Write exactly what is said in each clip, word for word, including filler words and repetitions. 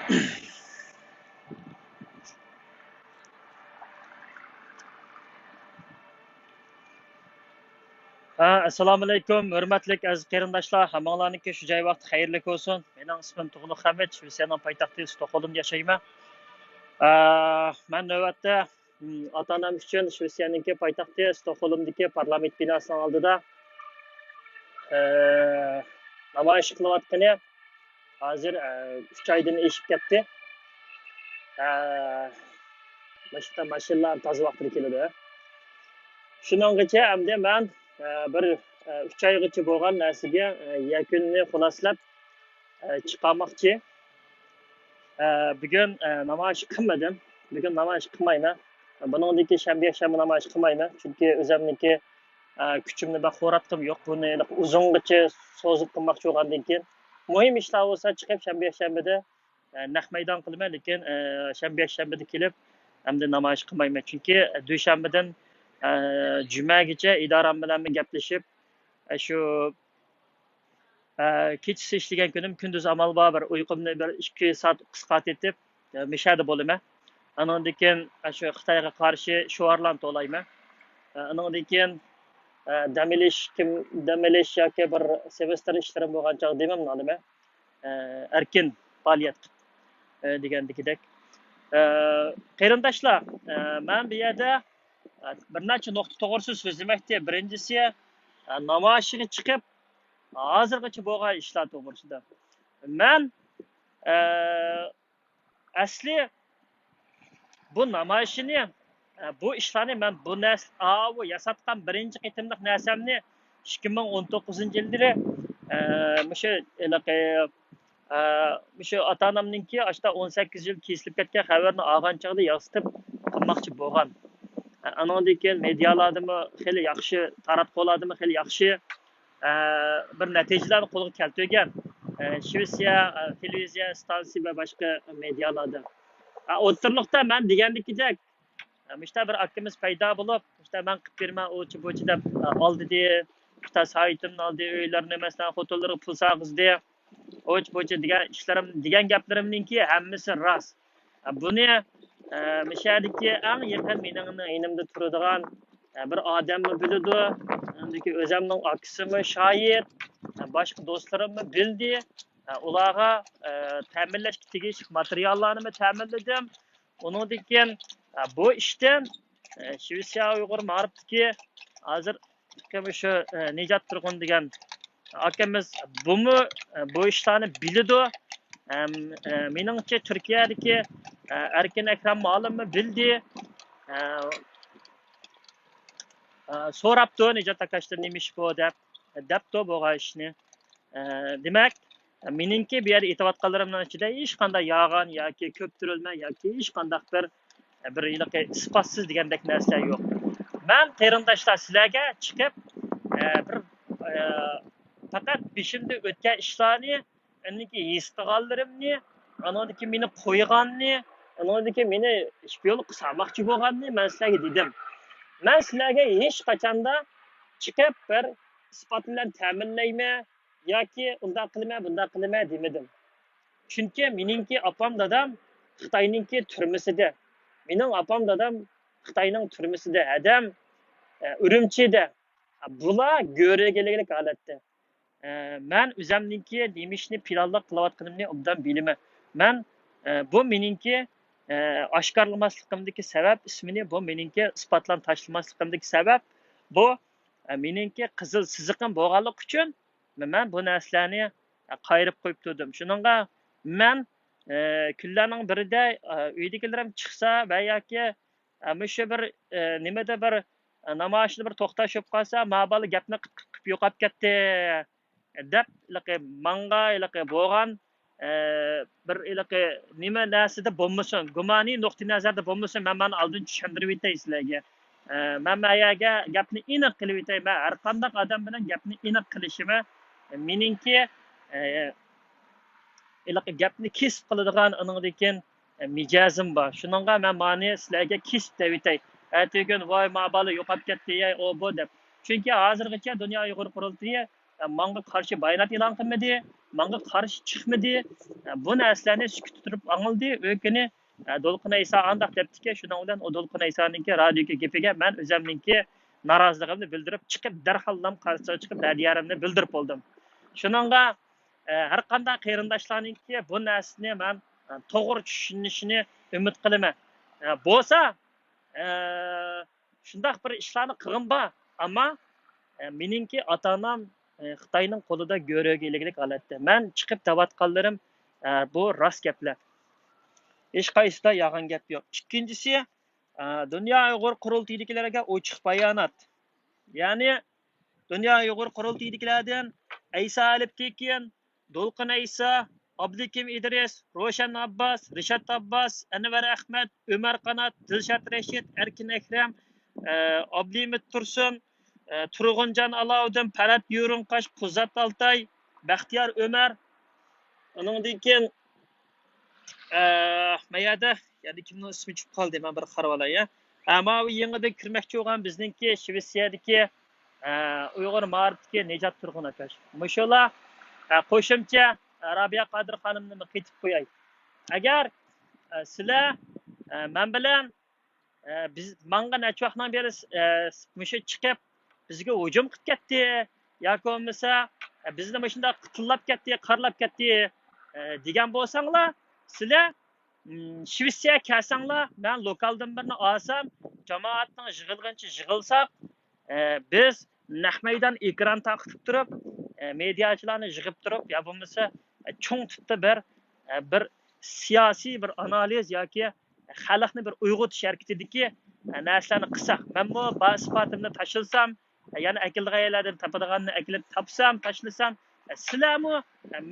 ھە، ئەسسالامۇئەلەيكۇم، ھۆرمەتلىك ئەزىز قېرىنداشلار، ھەممىڭلارنىڭكى شۇ جاي ۋاقتى خەيرلىك بولسۇن. مېنىڭ ئىسمىم تۇغلۇق خەمىت، شىۋېتسىيەنىڭ پايتەختى ستوكھولمدا ياشايمەن. ئە، مەن نۆۋەتتە، م، ئاتا-ئانام ئۈچۈن شىۋېتسىيەنىڭكى پايتەختى ستوكھولمدىكى پارلامېنت بىناسىنىڭ ئالدىدا، ئە، نامايىش قىلىۋاتقىنى ھازىر، ئە، ئۈچ ئايدىن ئېشىپ كەتتى. ئە، ماشىنا، ماشىنىلار تازا ۋاقتىدا كېلىدۇ. شۇنىڭغىچە ئەمدى مەن، ئە، بىر، ئە، ئۈچ ئايغىچە بولغان نەرسىگە، ئە، يەكۈننى خۇلاسىلاپ، ئە، چىقارماقچى. ئە، بۈگۈن، ئە، نامايىش قىلمىدىم. بۈگۈن نامايىش قىلمايمەن. بۇنىڭدىكى شەنبە، يەكشەنبە نامايىش قىلمايمەن. چۈنكى ئۆزۈمنىكى، ئە، كۈچۈمنى بەك خوراتقۇم يوق. بۇنى ھېلىقى ئۇزۇنغىچە سوزۇپ قىلماقچى بولغاندىن كېيىن. مۇھىم ئىشلار بولسا چىقىپ شەنبە، يەكشەنبىدە، ئە، نەق مەيدان قىلىمەن، لېكىن، ئە، شەنبە، يەكشەنبىدە كېلىپ، ئەمدى نامايىش قىلمايمەن. چۈنكى، ئە، دۈشەنبىدىن، ئە، جۈمەگىچە ئىدارەم بىلەنمۇ گەپلىشىپ، ئە، شۇ، ئە، كېچىسى ئىشلىگەن كۈنۈم كۈندۈز ئامال بار بىر ئۇيقۇمنى بىر ئىككى سائەت قىسقارتىۋېتىپ، ئە، مىشەدە بولىمەن. ئانىڭدىن كېيىن، ئە، شۇ خىتايغا قارشى شوئارلارنى توۋلايمەن. ئە، ئانىڭدىن كېيىن، ئە، دەم ئېلىش، كىم، دەم ئېلىش ياكى بىر سېمېستىر ئىشلىرىم بولغان چاغدا دېمىمنى ئالىمەن. ئە، ئەركىن پائالىيەت، ئە، دېگەندىكىدەك. ئە، قېرىنداشلار، ئە، مەن بۇ يەردە، ئە، بىر نەچچە نۇقتا توغرىسىدا سۆزلىمەكچى. بىرىنچىسى، ئە، نامايىشقا چىقىپ، ھازىرغىچە بولغان ئىشلار توغرىسىدا. مەن، ئە، ئەسلى بۇ نامايىشنى، ئە، بۇ ئىشلارنى مەن بۇ نەرسە، ئاۋۇ ياساتقان بىرىنچى قېتىملىق نەرسەمنى ئىككى مىڭ ئون توققۇزىنچى يىللىرى، ئە، مۇشۇ ھېلىقى، ئە، مۇشۇ ئاتا-ئانامنىڭكى ئاشتا ئون سەككىز يىل كېسىلىپ كەتكەن خەۋىرىنى ئالغان چاغدا ياسىتىپ قىلماقچى بولغان. ئە، ئانىڭدىن كېيىن مېدىيالاردىمۇ خېلى ياخشى، تاراتقۇلاردىمۇ خېلى ياخشى، ئە، بىر نەتىجىلەرنى قولغا كەلتۈرگەن. ئە، شىۋېتسىيە، ئە، تېلېۋىزىيە ئىستانسىسى ۋە باشقا مېدىيالاردا. ئە، ئوتتۇرىلىقتا مەن دېگەندىكىدەك، ئە، مۇشۇنداق بىر ئاكىمىز پەيدا بولۇپ، مۇشۇنداق مەن قىلىپ بېرىمەن، ئۇچى بۇچى دەپ، ئە، ئالدىدى. مۇشۇنداق سايىتىمنى ئالدى، ئۆيلىرىنى، مەسىلەن، خوتۇنلىرىغا پۇل سالغۇزدى. ئۇچ بۇچ دېگەن ئىشلىرىم، دېگەن گەپلىرىمنىڭكى ھەممىسى راست. بۇنى، ئە، مۇشۇ يەردىكى ئەڭ يېقىن مېنىڭ يېنىمدا تۇرىدىغان، ئە، بىر ئادەممۇ بىلىدۇ. ئاندىكى ئۆزەمنىڭ ئاكىسىمۇ شاھىت. ئە، باشقا دوستلىرىممۇ بىلدى. ئە، ئۇلارغا، ئە، تەمىنلەشكە تېگىشلىك ماتېرىياللارنىمۇ تەمىنلىدىم. ئۇنىڭدىن كېيىن، ئە، بۇ ئىشتىن، ئە، شىۋېتسىيە ئۇيغۇر مائارىپتىكى ھازىر مۇشۇ، ئە، نىجات تۇرغۇن دېگەن ئاكىمىز بۇمۇ، ئە، بۇ ئىشلارنى بىلىدۇ. ھەم، ئە، مېنىڭچە تۈركىيەدىكى، ئە، ئەركىن ئەكرەم مۇئەللىممۇ بىلدى. ئە، ئە، سوراپتۇ، نىجات ئاكا ئىشلىرى نېمە ئىش بۇ دەپ، دەپتۇ بولغان ئىشنى. ئە، دېمەك، مېنىڭكى بۇ يەردە ئېيتىۋاتقانلىرىمنىڭ ئىچىدە ھېچقانداق يالغان ياكى كۆپتۈرۈلمە ياكى ھېچقانداق بىر، بىر ھېلىقى ئىسپاتسىز دېگەندەك نەرسىلەر يوق. مەن قېرىنداشلار سىلەرگە چىقىپ، ئە، بىر، ئە، پەقەت بېشىمدىن ئۆتكەن ئىشلارنى، ئاندىن كېيىن ھېس قىلغانلىرىمنى، ئانىڭدىن كېيىن مېنى قويغاننى، ئانىڭدىن كېيىن مېنى شپىيونلۇق قىلسا بولغاننى مەن سىلەرگە دېدىم. مەن سىلەرگە ھېچقاچاندا چىقىپ بىر ئىسپات بىلەن تەمىنلەيمەن ياكى ئۇنداق قىلىمەن، بۇنداق قىلىمەن دېمىدىم. چۈنكى مېنىڭكى ئاپام دادام خىتاينىڭكى تۈرمىسىدە. مېنىڭ ئاپام دادام خىتاينىڭ تۈرمىسىدە، ھەدەم، ئە، ئۈرۈمچىدە. بۇلار گۆرۈگە ئىلگىلىك ھالەتتە. ئە، مەن ئۆزەمنىڭكى نېمە ئىشنى پىلانلىق قىلىۋاتقىنىمنى ئوبدان بىلىمەن. مەن، ئە، بۇ مېنىڭكى، ئە، ئاشكارىلىماسلىقىمدىكى سەۋەب، ئىسمىنى بۇ مېنىڭكى ئىسپاتلارنى تاشلىماسلىقىمدىكى سەۋەب، بۇ، ئە، مېنىڭكى قىزىل سىزىقىم بولغانلىقى ئۈچۈن مەن بۇ نەرسىلەرنى، ئە، قايرىپ قويۇپ تۇردۇم. شۇنىڭغا مەن، ئە، كۈنلەرنىڭ بىرىدە، ئە، ئۆيدىكىلىرىم چىقسا ۋە ياكى، ئە، مۇشۇ بىر، ئە، نېمىدە بىر، ئە، نامايىشتا بىر توختاش بولۇپ قالسا، ما بالا گەپنى قىپ، قىپ، قىپ يوقاپ كەتتى دەپ، ھېلىقى ماڭغا ھېلىقى بولغان، ئە، بىر ھېلىقى نېمە نەرسىدە بولمىسۇن، گۇمانىي نۇقتىئى نەزەردە بولمىسۇن، مەن مانا ئالدىن چۈشەندۈرۈۋېتەي سىلەرگە. ئە، مەن ما يەرگە گەپنى ئېنىق قىلىۋېتەي، مەن ھەرقانداق ئادەم بىلەن گەپنى ئېنىق قىلىشىمەن. مېنىڭكى، ئە، ھېلىقى گەپنى كېسىپ قىلىدىغان، ئانىڭدىن كېيىن، ئە، مىجەزىم بار. شۇنىڭغا مەن مانى سىلەرگە كېسىپ دەۋېتەي. ئەتىگۈن، ۋاي، ما بالا يوقاپ كەتتى، يەي، ئۇ، بۇ دەپ. چۈنكى ھازىرغىچە دۇنيا ئۇيغۇر قۇرۇلتىيى ماڭا قارشى بايانات ئېلان قىلمىدى، ماڭا قارشى چىقمىدى. بۇ نەرسىلەرنى سۈكۈتتە تۇرۇپ ئاڭلىدى. ئۆكۈنى، دولقۇن ئەيسا ئانداق دەپتىكەن، شۇنىڭ بىلەن ئۇ دولقۇن ئەيسانىڭكى رادىيودىكى گېپىگە مەن ئۆزۈمنىڭكى نارازىلىقىمنى بىلدۈرۈپ چىقىپ، دەرھاللام قارشىلىققا چىقىپ، ھەدىيەمنى بىلدۈرۈپ بولدۇم. شۇنىڭغا، ھەر قانداق قېرىنداشلارنىڭكى بۇ نەرسىنى مەن، توغرا چۈشىنىشىنى ئۈمىد قىلىمەن. بولسا، ئە، شۇنداق بىر ئىشلارنى قىلغىنىم بار، ئەمما، ئە، مېنىڭكى ئاتا-ئانام، ئە، خىتاينىڭ قولىدا گۆرۈگە ئىلىگلىك ھالەتتە. مەن چىقىپ دەۋاتقانلىرىم، ئە، بۇ راست گەپلەر. ھېچقايسىدا يالغان گەپ يوق. ئىككىنچىسى، ئە، دۇنيا ئۇيغۇر قۇرۇلتىيىدىكىلەرگە ئوچۇق بايانات. يەنى، دۇنيا ئۇيغۇر قۇرۇلتىيىدىكىلەردىن ئەيسا ئەلىپتېكىن، دولقۇن ئەيسا، ئابلىكىم ئىدرىس، روشەن ئابباس، رىشات ئابباس، ئەنۋەر ئەخمەت، ئۆمەر قانات، دىلشات رەشىت، ئەركىن ئەكرەم، ئە، ئابلىمىت تۇرسۇن، ئە، تۇرغۇنجان ئالاۋۇدۇن، پەرھات يورۇڭقاش، قۇزات ئالتاي، بەختىيار ئۆمەر، ئۇنىڭدىن كېيىن، ئە، ما يەردە يەنە كىمنىڭ ئىسمى چۈشۈپ قالدى، مەن بىر قارىۋالاي، يا. ھە، ماۋۇ يېڭىدىن كىرمەكچى بولغان بىزنىڭكى شىۋېتسىيەدىكى، ئە، ئۇيغۇر مائارىپتىكى نىجات تۇرغۇن ئاكاش. مۇشۇلار، ئە، قوشۇمچە، ئە، رابىيە قادىر خانىمنىمۇ قېتىپ قوياي. ئەگەر، ئە، سىلەر، ئە، مەن بىلەن، ئە، بىز ماڭغان نەچچە ۋاقىتنىڭ بېرى، ئە، مۇشۇ چىقىپ بىزگە ھۇجۇم قىلىپ كەتتى ياكى بولمىسا، ئە، بىزنى مۇشۇنداق قىتىللاپ كەتتى، قارىلاپ كەتتى، ئە، دېگەن بولساڭلار، سىلەر، ئىم، شىۋېتسىيەگە كەلسەڭلار، مەن لوكالدىن بىرنى ئالسام، جامائەتنىڭ يىغىلغىنىچە يىغىلساق، ئە، بىز نەق مەيدان ئېكران تارقىتىپ تۇرۇپ، ئە، مېدىياچىلارنى يىغىپ تۇرۇپ، يا بولمىسا، ئە، چوڭ تىپتا بىر، ئە، بىر سىياسىي بىر ئانالىز ياكى خەلقنى بىر ئويغىتىش ھەرىكىتىدىكى، ئە، نەرسىلەرنى قىلساق، مەنمۇ بار ئىسپاتىمنى تاشلىسام، يەنە ئەكېلىدىغان يەرلەردىن تاپىدىغاننى ئەكېلىپ تاپسام، تاشلىسام، سىلەرمۇ،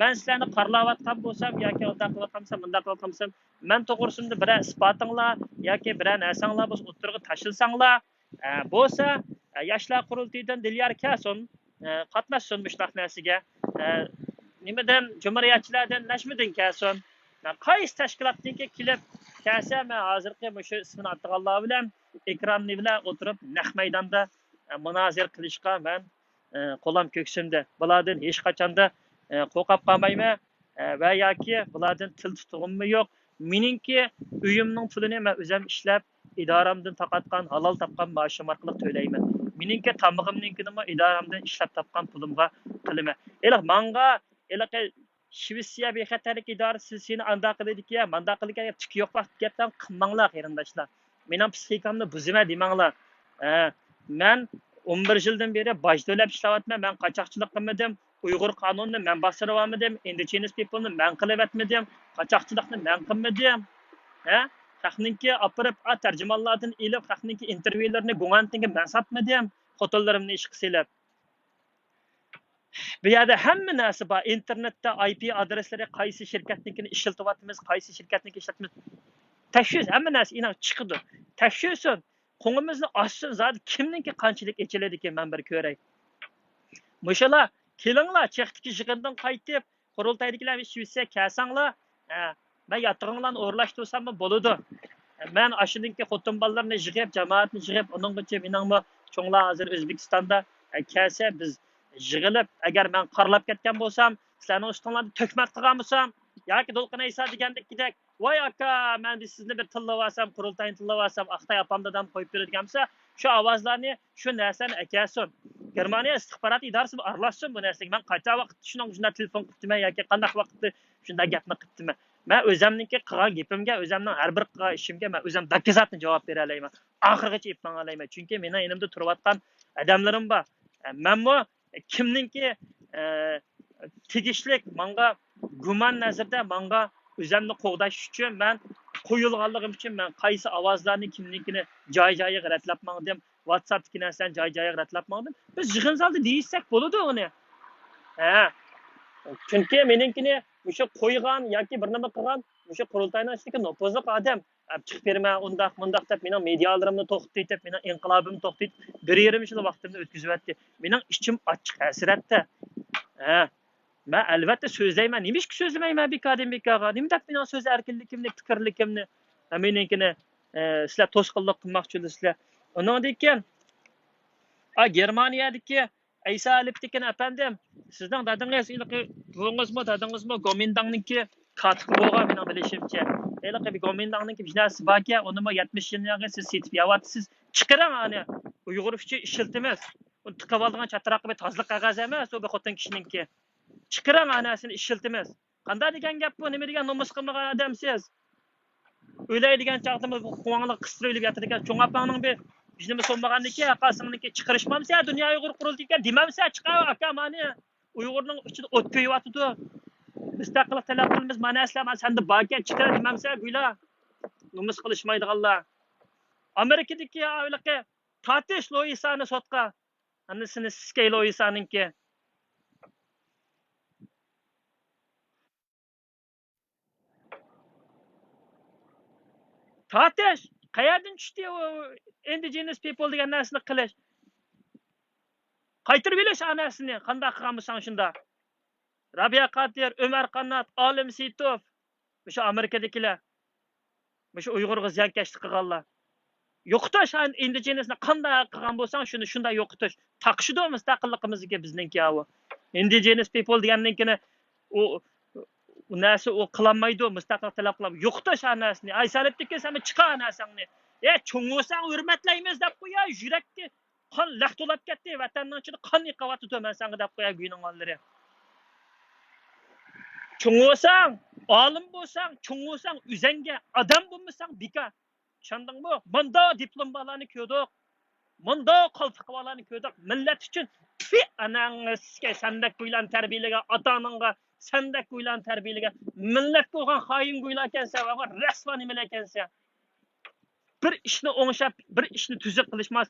مەن سىلەرنى قارىلاۋاتقان بولسام ياكى ئۇنداق قىلىۋاتقان بولسام، مۇنداق قىلىۋاتقان بولسام، مەن توغرىسىدا بىرەر ئىسپاتىڭلار ياكى بىرەر نەرسەڭلار بولسا ئوتتۇرىغا تاشلىساڭلار، ئە، بولسا، ئە، ياشلار قۇرۇلتىيىدىن دىليار كەلسۇن، ئە، قاتناشسۇن مۇشۇنداق نەرسىگە. ئە، نېمىدىن، جۇمھۇرىيەتچىلەردىن نەجمىدىن كەلسۇن. مەن قايسى تەشكىلاتنىڭكى كېلىپ كەلسە، مەن ھازىرقى مۇشۇ ئىسمىنى ئاتىغانلار بىلەن ئېكراننى بىلەن ئولتۇرۇپ نەق مەيداندا، ئە، مۇنازىرە قىلىشقا مەن، ئە، قولام كۆكسۈمدە. بۇلاردىن ھېچقاچاندا، ئە، قورقۇپ قالمايمەن، ئە، ۋە ياكى بۇلاردىن تىل تۇتقۇممۇ يوق. مېنىڭكى ئۆيۈمنىڭ پۇلىنى مەن ئۆزۈم ئىشلەپ، ئىدارەمدىن تاقاتقان، ھالال تاپقان مائاشىم ئارقىلىق تۆلەيمەن. مېنىڭكى تامىقىمنىڭكىنىمۇ ئىدارەمدىن ئىشلەپ تاپقان پۇلۇمغا قىلىمەن. ھېلىقى ماڭغا، ھېلىقى شىۋېتسىيە بىخەتەرلىك ئىدارىسى سېنى ئانداق قىلىدىكەن، مانداق قىلىدىكەن دەپ تىكى يوق ۋاقىت گەپلەرنى قىلماڭلار، قېرىنداشلار. مېنىڭ پسىخىكامنى بۇزىمەن دېمەڭلار. ھە، مەن ئون بىر يىلدىن بېرى باج تۆلەپ ئىشلەۋاتىمەن، مەن قاچاقچىلىق قىلمىدىم، ئۇيغۇر قانۇنىنى مەن باستۇرۇۋالمىدىم، ئىندىجېنس پىپلنى مەن قىلىۋەتمىدىم، قاچاقچىلىقنى مەن قىلمىدىم. ھە، خەقنىڭكى ئاپىرىپ، ئا، تەرجىمانلاردىن ئېلىپ، خەقنىڭكى ئىنتېرۋيۇلىرىنى گۇڭئەنتىڭگە مەن ساتمىدىم، خوتۇنلىرىمنى ئىشقا سېلىپ. بۇ يەردە ھەممە نەرسە بار. ئىنتېرنېتتا ئاي پى ئادرېسلىرى، قايسى شىركەتنىڭكىنى ئىشلىتىۋاتىمىز، قايسى شىركەتنىڭكى ئىشلەتمەيمىز. تەكشۈرسە ھەممە نەرسە ئېنىق چىقىدۇ. تەكشۈرسۇن. قوڭىمىزنى ئاچسۇن. زادى كىمنىڭكى قانچىلىك ئېچىلىدىكىن مەن بىر كۆرەي. مۇشۇلار، كېلىڭلار، چېخىدىكى يىغىندىن قايتىپ، قۇرۇلتايدىكىلەر شىۋېتسىيەگە كەلسەڭلار، ھە، مەن ياتىقىڭلارنى ئورۇنلاشتۇرساممۇ بولىدۇ. مەن ئاشۇنىڭكى خوتۇن بالىلىرىنى يىغىپ، جامائەتنى يىغىپ، ئۇنىڭغىچە مېنىڭمۇ چوڭلار ھازىر ئۆزبېكىستاندا، ئە، كەلسە بىز يىغىلىپ، ئەگەر مەن قارىلاپ كەتكەن بولسام، سىلەرنىڭ ئۈستۈڭلاردا تۆھمەت قىلغان بولسام، ياكى دولقۇن ئەيسا دېگەندەك، ۋاي ئاكا، مەن بىر سىزنى بىر تىللىۋالسام، قۇرۇلتاينى تىللىۋالسام، ئاقتاي ئاپام دادام قويۇپ بېرىدىغان بولسا، شۇ ئاۋازلارنى، شۇ نەرسىنى ئەكەلسۇن. گېرمانىيە ئىستىخبارات ئىدارىسى ئارىلاشسۇن بۇ نەرسىگە. مەن قاچان ۋاقىتتا شۇنىڭ شۇنداق تېلېفون قىپتىمەن ياكى قانداق ۋاقىتتا شۇنداق گەپنى قىپتىمەن. مەن ئۆزەمنىڭكى قىلغان گېپىمگە، ئۆزەمنىڭ ھەر بىر قىلغان ئىشىمگە مەن ئۆزەم داكىزاتنى جاۋاب بېرەلەيمەن. ئاخىرغىچە ئېلىپ ماڭالايمەن. چۈنكى مېنىڭ يېنىمدا تۇرۇۋاتقان ئادەملىرىم بار. مەنمۇ كىمنىڭكى، ئە، تېگىشلىك ماڭا گۇمان نەزىرىدە ماڭا ئۆزەمنى قوغداش ئۈچۈن مەن قويۇلغانلىقىم ئۈچۈن مەن قايسى ئاۋازلارنى كىمنىڭكىنى جاي-جايىغا رەتلەپ ماڭدىم، ۋاتساپتىكى نەرسىلەرنى جاي-جايىغا رەتلەپ ماڭدىم. بىز يىغىن زالدا دېيىشسەك بولىدۇ ئۇنى. ھە. چۈنكى مېنىڭكىنى مۇشۇ قويغان ياكى بىر نېمە قىلغان مۇشۇ قۇرۇلتاينىڭ ئىچىدىكى نوپۇزلۇق ئادەم. ئەپ چىقىپ بېرىمەن، ئۇنداق، مۇنداق دەپ مېنىڭ مېدىيالىرىمنى توختىتىپ، مېنىڭ ئىنقىلابىمنى توختىتىپ، بىر يېرىم يىل ۋاقتىمنى ئۆتكۈزۈۋەتتى. مېنىڭ ئىچىم ئاچچىق ھەسرەتتە. ھە، مەن ئەلۋەتتە سۆزلەيمەن. نېمىشقا سۆزلىمەيمەن بىكاردىن بىكارغا؟ نېمە دەپ مېنىڭ سۆز ئەركىنلىكىمنى، پىكىرلىكىمنى، ھە، مېنىڭكىنى، ئە، سىلەر توسقۇنلۇق قىلماقچىدىسىلەر. ئۇنىڭدىن كېيىن، ئا، گېرمانىيەدىكى ئەيسا ئەلىپتىكىن ئەپەندىم، سىزنىڭ دادىڭىز، ھېلىقى بوۋىڭىزمۇ، دادىڭىزمۇ گومىنداڭنىڭكى كاتىپى بولغان، مېنىڭ بىلىشىمچە. ھېلىقى بىر گومىنداڭنىڭكى بىر نەرسىسى باركەن، ئۇنىمۇ يەتمىش يىلدىن ياقى سىز سېتىپ يەۋاتىسىز. چىقىرىڭ ئانى، ئۇيغۇر ئۈچۈن ئىشلىتىمىز. ئۇنى تىقىۋالىدىغان چاتراققا بىر تازىلىق قەغەزى ئەمەس، ئۇ بىر خوتۇن كىشىنىڭكى. چىقىرىڭ ئانىسىنى ئىشلىتىمىز. قانداق دېگەن گەپ بۇ؟ نېمە دېگەن نومۇس قىلمىغان ئادەمسىز؟ ئۆلەي دېگەن چاغدىمۇ بۇ قۇۋاڭلىق قىستۇرۇۋېلىپ ياتىدىكەن. چوڭ ئاپاڭنىڭ بىر نېمىسى بولمىغاندىكىن، ئاقاسىڭنىڭكى چىقىرىشمامسە دۇنيا ئۇيغۇر قۇرۇلتىيىگە دېمەمسە، چىقار ئاكا مانى. ئۇيغۇرنىڭ ئىچىدە ئوت كۆيۈۋاتىدۇ. مۇستەقىللىق تەلەپ قىلىمىز، مانا سىلەر، مانا سەندە باركەن، چىقار دېمەمسە گويلا. نومۇس قىلىشمايدىغانلار. ئامېرىكىدىكى ھېلىقى تارتىش لويىسانى سوتقا. ئەمدى سېنى سىسكەي لويىسانىڭكى. تارتىش! قەيەردىن چۈشتى ئۇ indigenous people دېگەن نەرسىنى قىلىش؟ قايتۇرۇۋېلىش ئا نەرسىنى، قانداق قىلغان بولساڭ شۇنداق. رابىيە قادىر، ئۆمەر قانات، ئالىم سېيىتوف، مۇشۇ ئامېرىكىدىكىلەر. مۇشۇ ئۇيغۇرغا زىيانكەشلىك قىلغانلار. يوقىتىش، ھە، ئىندىجېنىسنى قانداق قىلغان بولساڭ، شۇنى شۇنداق يوقىتىش. تاقىشىدۇ مۇستەقىللىقىمىزدىكى بىزنىڭكى ئاۋۇ. ئىندىجېنىس پىپل دېگەننىڭكىنى ئۇ، ئۇ نەرسە ئۇ قىلالمايدۇ، مۇستەقىللىق تەلەپ قىلالمايدۇ. يوقىتىش ھەر نەرسىنى. ئاي، سەلەپتىكى سەن چىقار ھەر نەرسەڭنى. ئە، چوڭ بولساڭ ھۆرمەتلەيمىز دەپ قويا، يۈرەككە قان لەختە ئۇلاپ كەتتى، ۋەتەننىڭ ئىچىدە قان ئېقىۋاتىدۇ، مەن ساڭا دەپ قويا گۇينىڭ بالىلىرى. چوڭ بولساڭ، ئالىم بولساڭ، چوڭ بولساڭ ئۆزەڭگە، ئادەم بولمىساڭ بىكار. چۈشەندىڭمۇ؟ مۇنداق دىپلوم بارلارنى كۆردۇق. مۇنداق قالپىقى بارلارنى كۆردۇق. مىللەت ئۈچۈن، تفى، ئاناڭ سىكەي، سەندەك گۇيلارنى تەربىيەلىگەن ئاتا-ئاناڭغا، سەندەك گۇيلارنى تەربىيەلىگەن مىللەتكە بولغان خائىن گۇيلاركەنسەن، ۋە رەسۋا نېمىلەركەنسەن. بىر ئىشنى ئوڭشاپ، بىر ئىشنى تۈزۈك قىلىشماس.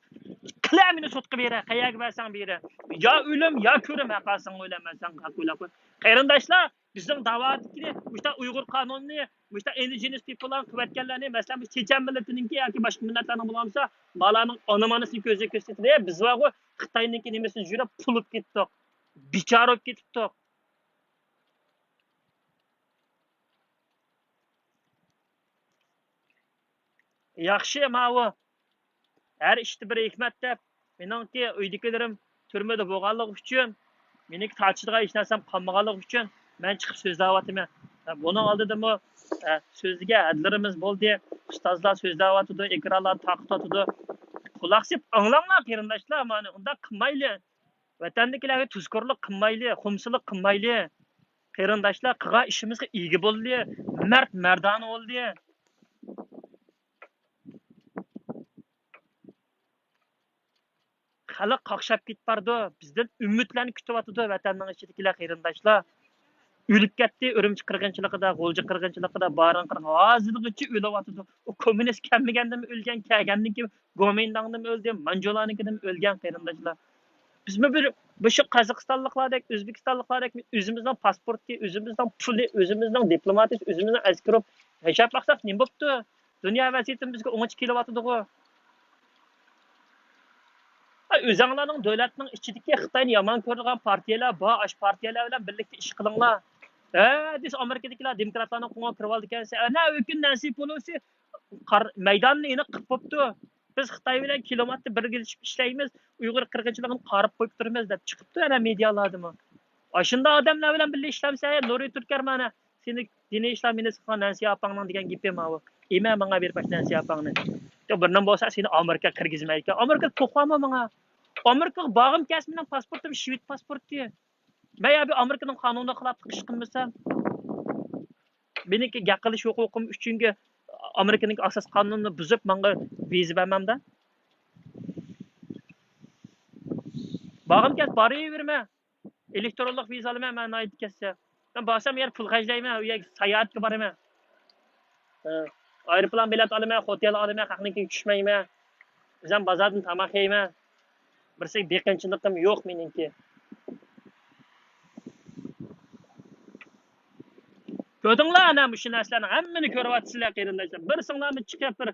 قىلە مېنى سوتقا بېرە، قەيەرگە بەرسەڭ بېرە. يا ئۆلۈم، يا كۆرۈم، ھەققاسىڭ ئۆلەم، مەن ساڭا ھەق ئويلاپ قوي. قېرىنداشلار، بىزنىڭ داۋادىكى مۇشتا ئۇيغۇر قانۇنىنى، مۇشتا ئىندىجېنىس پىپللارنى قىلىۋەتكەنلەرنى، مەسىلەن، مۇشۇ چېچەن مىللىتىنىڭكى ياكى باشقا مىللەتلەرنىڭ بولغانمىسا، مالارنىڭ ئانا-مانىسىنى كۆزىگە كۆرسىتىدۇ. بىز بارغۇ، خىتاينىڭكى نېمىسىنى يۈرۈپ، پۇل بولۇپ كەتتۇق. بىچارە بولۇپ كەتتۇق. ياخشى ماۋۇ. ھەر ئىشتا بىر ھېكمەت دەپ، مېنىڭكى ئۆيدىكىلىرىم تۈرمىدە بولغانلىقى ئۈچۈن، مېنىڭكى تارتىشىدىغان ھېچ نەرسەم قالمىغانلىقى ئۈچۈن، مەن چىقىپ سۆزلەۋاتىمەن. بۇنىڭ ئالدىدىمۇ، ئە، سۆزگە ھەدلىرىمىز بولدى. ئۇستازلار سۆزلەۋاتىدۇ، ئېكرانلار تارقىتىۋاتىدۇ. قۇلاق سېلىپ ئاڭلاڭلار، قېرىنداشلار، مانا ئۇنداق قىلمايلى. ۋەتەندىكىلەرگە تۇزكورلۇق قىلمايلى، خۇمسىلىق قىلمايلى. قېرىنداشلار، قىلغان ئىشىمىزغا ئىگە بولدى، مەرد مەردانە بولدى. خەلق قاقشاپ كېتىپ بارىدۇ، بىزدىن ئۈمىدلەرنى كۈتۈۋاتىدۇ ۋەتەننىڭ ئىچىدىكىلەر قېرىنداشلار. ئۆلۈپ كەتتى، ئۈرۈمچى قىرغىنچىلىقىدا، غۇلجا قىرغىنچىلىقىدا، بارىن قىرغىن-، ھازىرغىچە ئۆلۈۋاتىدۇ. ئۇ كوممۇنىست كەلمىگەندىمۇ ئۆلگەن، كەلگەندىن كېيىن گومىنداڭدىمۇ ئۆلدى، مانجۇلارنىڭكىدىمۇ ئۆلگەن قېرىنداشلار. بىزمۇ بىر مۇشۇ قازاقىستانلىقلاردەك، ئۆزبېكىستانلىقلاردەك ئۆزىمىزنىڭ پاسپورتى، ئۆزىمىزنىڭ پۇلى، ئۆزىمىزنىڭ دىپلوماتىيىسى، ئۆزىمىزنىڭ ئەسكىرى بولۇپ ياشاپ باقساق نېمە بوپتۇ؟ دۇنيا ۋەزىيىتىمىز بىزگە ئوڭچە كېلىۋاتىدىغۇ. ئا، ئۆزۈڭلارنىڭ دۆلەتنىڭ ئىچىدىكى خىتاينى يامان كۆرىدىغان پارتىيەلەر بار، ئاشۇ پارتىيەلەر بىلەن بىرلىكتە ئىش قىلىڭلار. ھە، دېسە ئامېرىكىدىكىلەر دېموكراتلارنىڭ قولىغا كىرىۋالىدىكەنسە، ئەنە ئۆكۈن نەنسى پولوسى قار-، مەيداننى ئېنىق قىلىپ بوپتۇ. بىز خىتاي بىلەن كىلىماتتا بىرگىلىشىپ ئىشلەيمىز، ئۇيغۇر قىرغىنچىلىقىنى قارىپ قويۇپ تۇرىمىز دەپ چىقىپتۇ ئەنە مېدىيالاردىمۇ. ئاشۇنداق ئادەملەر بىلەن بىللە ئىشلەمسە، نۇرى تۈركەر مانا سېنى دىنىي ئىشلار مىنىستىرى قىلغان نەنسى ئاپاڭنىڭ دېگەن گېپى ماۋۇ. ئېمە ماڭا بېرىپ ئاشۇ نەنسى ئاپاڭنى. يا بىرنېمە بولسا سېنى ئامېرىكا كىرگۈزمەيدىكەن. ئامېرىكا توقۇۋالما ماڭا. ئامېرىكىغا بارغۇم كەلسە مېنىڭ پاسپورتۇم شۋېد پاسپورتى. مەن يا بىر ئامېرىكىنىڭ قانۇنىغا خىلاپلىق ئىش قىلمىسام. مېنىڭكى گەپ قىلىش ھوقۇقۇم ئۈچۈنكى ئامېرىكىنىڭ ئاساس قانۇنىنى بۇزۇپ ماڭا ۋىزا بەرمەمدە. بارغۇم كەلسە بارىۋېرىمەن. ئېلېكترونلۇق ۋىزا ئالىمەن مەن ناھايىتى كەتسە. مەن بارسام يەنە پۇل خەجلەيمەن، ئۇ يەرگە ساياھەتكە بارىمەن. ھە. ئايروپىلان بېلەت ئالىمەن، خوتېل ئالىمەن، خەقنىڭكىگە چۈشمەيمەن. ئۆزۈم بازاردىن تاماق يەيمەن. بىرسىگە بېقىنچىلىقىم يوق مېنىڭكى. كۆردۈڭلار ئەنە مۇشۇ نەرسىلەرنىڭ ھەممىنى كۆرۈۋاتىسىلەر قېرىنداشلار. بىرسىڭلارمۇ چىقىپ بىر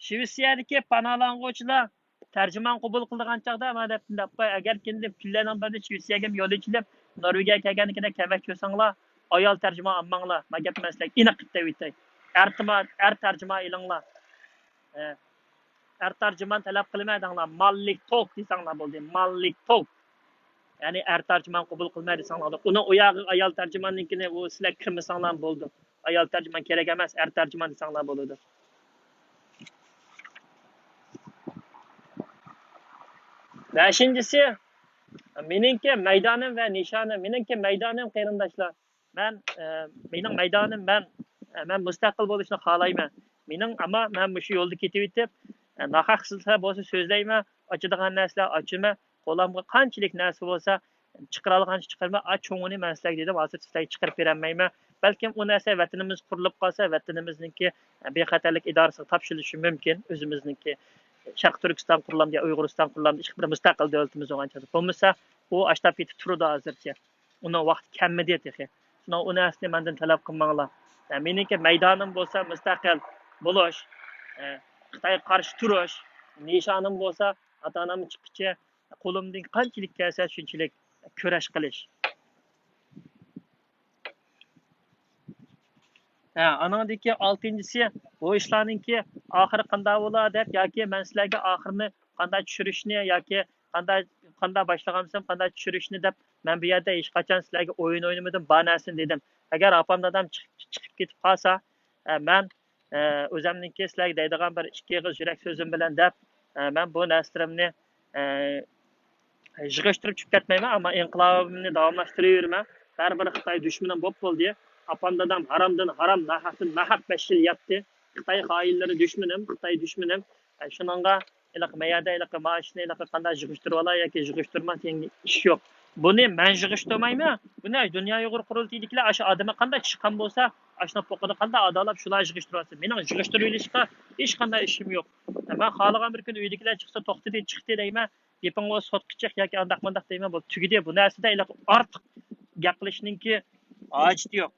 شىۋېتسىيەدىكى پاناھلانغۇچىلار تەرجىمان قوبۇل قىلىدىغان چاغدا مانا دەپتۇ دەپ قوي، ئەگەر كىندى كۈنلەرنىڭ بىرىدە شىۋېتسىيەگە يول ئېچىلىپ، نورۋېگىيەگە كەلگەندىكىدە كەمەك كۆرسەڭلار، ئايال تەرجىمان ئالماڭلار. ما گەپنى مەن سىلەرگە ئېنىق قىلىپ دەۋېتەي. ئەر تىما-، ئەر تەرجىمان ئېلىڭلار. ھە. ئەر تەرجىمان تەلەپ قىلماي دەڭلار، ماللىك توك دېسەڭلار بولدى، ماللىك توك. يەنى ئەر تەرجىمان قوبۇل قىلماي دېسەڭلار بولدى. ئۇنىڭ ئۇ ياغى ئايال تەرجىماننىڭكىنى ئۇ سىلەر كىرمىسەڭلار بولدى. ئايال تەرجىمان كېرەك ئەمەس، ئەر تەرجىمان دېسەڭلار بولىدۇ. بەشىنچىسى، مېنىڭكى مەيدانىم ۋە نىشانىم. مېنىڭكى مەيدانىم، قېرىنداشلار، مەن، ئە، مېنىڭ مەيدانىم، مەن، ئە، مەن مۇستەقىل بولۇشنى خالايمەن. مېنىڭ، ئەمما مەن مۇشۇ يولدا كېتىۋېتىپ، ئە، ناھەق سۆزلەر بولسا سۆزلەيمەن، ئاچىدىغان نەرسىلەر ئاچىمەن، قولۇمغا قانچىلىك نەرسە بولسا چىقىرالغانچە چىقىرىمەن. ئا، چوڭىنى مەن سىلەرگە دېدىم، ھازىر سىلەرگە چىقىرىپ بېرەلمەيمەن. بەلكىم ئۇ نەرسە ۋەتىنىمىز قۇرۇلۇپ قالسا، ۋەتىنىمىزنىڭكى بىخەتەرلىك ئىدارىسىغا تاپشۇرۇلۇشى مۇمكىن. ئۆزىمىزنىڭكى شەرقىي تۈركىستان قۇرۇلامدۇ يا ئۇيغۇرىستان قۇرۇلامدۇ، ئىككى بىر مۇستەقىل دۆلىتىمىز بولغان چاغدا. بولمىسا، ئۇ ئاشتاپ كېتىپ تۇرىدۇ ھازىرچە. ئۇنىڭ ۋاقتى كەلمىدى تېخى. شۇنىڭ ئۇ نەرسىنى مەندىن تەلەپ قىلماڭلار. مېنىڭكى مەيدانىم بولسا مۇستەقىل بولۇش، خىتايغا قارشى تۇرۇش. نىشانىم بولسا ئاتا-ئانام چىققىچە قولۇمدىن قانچىلىك كەلسە شۇنچىلىك كۈرەش قىلىش. ھە، ئانىڭدىكى ئالتىنچىسى، بۇ ئىشلارنىڭكى ئاخىرى قانداق بولا دەپ، ياكى مەن سىلەرگە ئاخىرىنى قانداق چۈشۈرۈشنى ياكى قانداق، قانداق باشلىغانسام، قانداق چۈشۈرۈشنى دەپ، مەن بۇ يەردە ھېچقاچان سىلەرگە ئويۇن ئوينىمىدىم. بار نەرسىنى دېدىم. ئەگەر ئاپام دادام چىقىپ، چىقىپ كېتىپ قالسا، ئە، مەن، ئە، ئۆزەمنىڭكى سىلەرگە دەيدىغان بىر ئىككى ئېغىز يۈرەك سۆزۈم بىلەن دەپ، ئە، مەن بۇ نەرسىلىرىمنى، ئە، يىغىشتۇرۇپ چىقىپ كەتمەيمەن، ئەمما ئىنقىلابىمنى داۋاملاشتۇرۇۋېرىمەن. بەرىبىر خىتاي دۈشمىنىم بولۇپ بولدى. ئاپام دادام ھارامدىن ھارام، ناھەقتىن ناھەق بەش يىل ياتتى. خىتاي خائىنلىرى دۈشمىنىم، خىتاي دۈشمىنىم. ئە، شۇنىڭغا ھېلىقى مەيەردە ھېلىقى مائاشنى ھېلىقى قانداق يىغىشتۇرۇۋالاي ياكى يىغىشتۇرماس دېگەن ئىش يوق. بۇنى مەن يىغىشتۇرمايمەن. بۇنى دۇنيا ئۇيغۇر قۇرۇلتىيىدىكىلەر ئاشۇ ئادەمگە قانداق چىققان بولسا، ئاشۇنىڭ پوقىدا قانداق ئادالاب شۇلار يىغىشتۇرۇۋالسۇن. مېنىڭ يىغىشتۇرۇۋېلىشقا ھېچقانداق ئىشىم يوق. مەن خالىغان بىر كۈنى ئۆيدىكىلەر چىقسا، توختىدى، چىقتى دەيمەن. گېپىڭ بولسا سوتقا چىق ياكى ئانداق مۇنداق دەيمەن، بولدى، تۈگىدى. بۇ نەرسىدە ھېلىقى ئارتۇق گەپ قىلىشنىڭكى ھاجىتى يوق.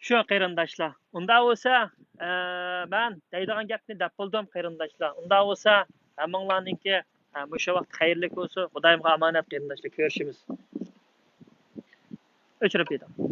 شۇ قېرىنداشلار. ئۇنداق بولسا، ئە، مەن دەيدىغان گەپنى دەپ بولدۇم قېرىنداشلار. ئۇنداق بولسا ھەممىڭلارنىڭكى، ئە، مۇشۇ ۋاقىت خەيرلىك بولسۇن. خۇدايىمغا ئامانەت قېرىنداشلار. كۆرۈشىمىز. ئۆچۈرۈپ بېرىڭ.